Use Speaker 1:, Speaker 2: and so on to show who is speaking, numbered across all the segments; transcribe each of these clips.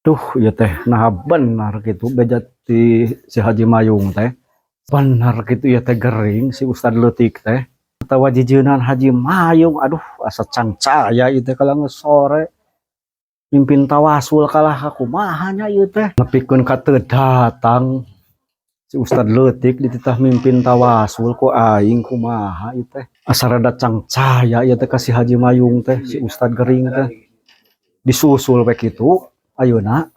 Speaker 1: Duh, ieu teh nah benar gitu beja ti si Haji Mayung teh. Benar gitu ya teh, gering si Ustad leutik teh. Atawa jijeunan Haji Mayung, aduh, asa cangcaya ieu teh kalau geus sore. Mimpin tawasul kalah ka kumaha nya ieu teh. Nepikeun ka teu datang si Ustad leutik dititah mimpin tawasul ku aing, kumaha ieu teh. Asa rada cangcaya ieu teh ka si Haji Mayung teh, si Ustad gering teh. Disusul we kitu ayeuna.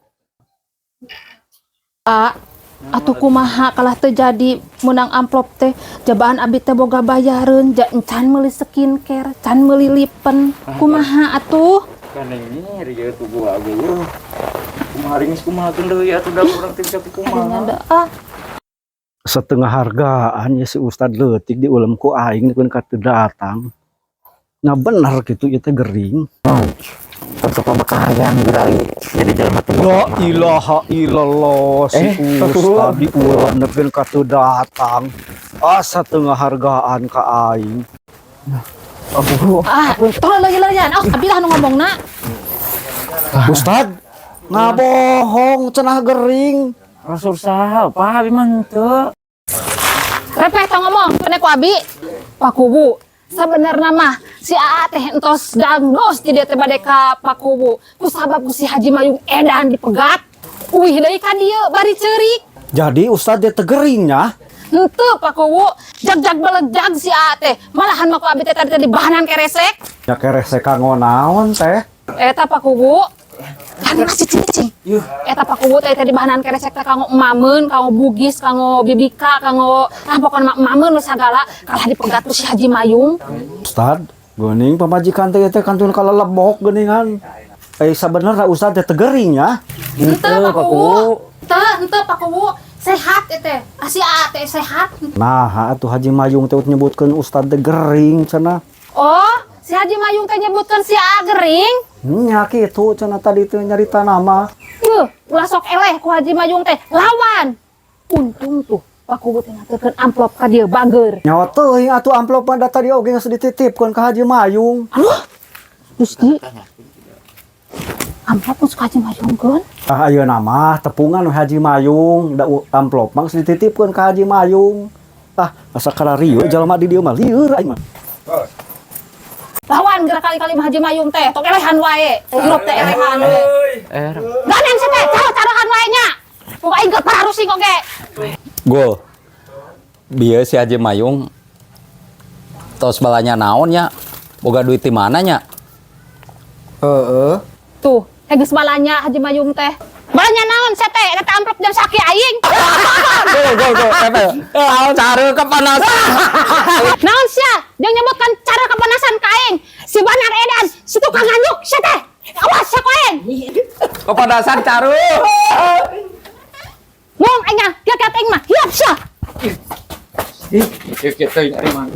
Speaker 2: A, atuh kumaha kalah teu jadi menang amplop teh? Jabaan abi teh boga bayareun, ja encan meuli skincare, can meuli lipen. Kumaha atuh?
Speaker 3: Gandeng nyeri ya tubuh abi yeuh. Kumaha ringis, kumaha deui atuh, da urang teh bisa kumaha.
Speaker 2: Adinya ah.
Speaker 1: Setengah hargaan ya si Ustad leutik diulem ku aing pun ka teu datang. Nah, bener gitu ieu teh gering.
Speaker 3: Untuk pembekalan gerai jadi jelema teh.
Speaker 1: La ilaha illallah, si Ustad diulem nepikeun ka teu datang. Asa tengah hargaan ka aing.
Speaker 2: Ah, tong lagi-lagian. Oh, abi lah nu ngomongna.
Speaker 1: Ustad ngabohong cenah gering.
Speaker 3: Rasul saha, Pak, abi mah henteu.
Speaker 2: Repeh tong ngomong, kene ku abi. Pak Kuwu, sabenerna mah si Aa teh entos dangdos di dieu teh bade ka Pak Kuwu. Kusabab ku si Haji Mayung edan dipegat. Uih deui ka dieu bari ceurik.
Speaker 1: Jadi Ustad dia teh geringnya?
Speaker 2: Henteu, Pak Kuwu, jag-jag belejag si Aa teh. Malahan mah ku abi teh tadi teh dibahanan keresek.
Speaker 1: Ya keresek kanggo naon teh?
Speaker 2: Eta, Pak Kuwu. Kan masih cicing. Eta, Pak Kuwu, teh tadi bahanan keresek teh kanggo emameun, kanggo Bugis, kanggo bibika, kanggo ah pokokna mah emameun nu sagala kalah dipegat ku si Haji Mayung.
Speaker 1: Ustad, geuning pamajikan teh teh kantun kalelebok geuningan. Eh, sabenerna Ustad teh teu gering ya?
Speaker 2: Henteu, Pak Kuwu. Teu, henteu, Pak Kuwu. Sehat teh. Si Aa teh sehat.
Speaker 1: Nah, atuh Haji Mayung teh nyebutkeun Ustad teh gering cenah.
Speaker 2: Oh, si Haji Mayung teh nyebutkeun si Aa gering?
Speaker 1: Nya kitu cenah tadi teh nyarita nama.
Speaker 2: Yuh, ulah sok eleh ku Haji Mayung teh. Lawan. Untung tuh Pak Kuwu teh ngaturkeun amplop ka dieu bager.
Speaker 1: Nyawa teuing atuh amplop mah da tadi oge geus dititipkeun ka Haji Mayung.
Speaker 2: Aduh, Gusti. Amplop geus ka Haji Mayung keun.
Speaker 1: Ah, ayeuna mah tepungan we Haji Mayung, da amplop mah geus dititipkeun ka Haji Mayung. Ah, asa kararieu jalma di dieu mah, lieur aing mah.
Speaker 2: Lawan gerak kali-kali mah Haji Mayung teh, tong elehan wae. Teh hirup teh elehan we.
Speaker 3: Eh,
Speaker 2: Gandeng sia teh, caro-carohan wae nya. Pokok aing geus pararusing oge.
Speaker 4: Gol. Bieu si Haji Mayung tos balanya naon nya? Boga duit di mana nya?
Speaker 3: Heeh.
Speaker 2: Tuh, eh geus balanya Haji Mayung teh. Balanya naon sia teh? Eta amplop jam saki aing.
Speaker 4: Gol gol gol. Eh, cara kepanasan.
Speaker 2: Naon sia? Jangan nyebutkan cara kepanasan ka aing. Si Banar edan, si tukang nganjuk sia teh. Awas sia ku aing.
Speaker 4: Kepanasan caru.
Speaker 2: Ngomong aing nya, kieu aing mah. Hiap sia.
Speaker 3: Ih, kieu teh ari mana?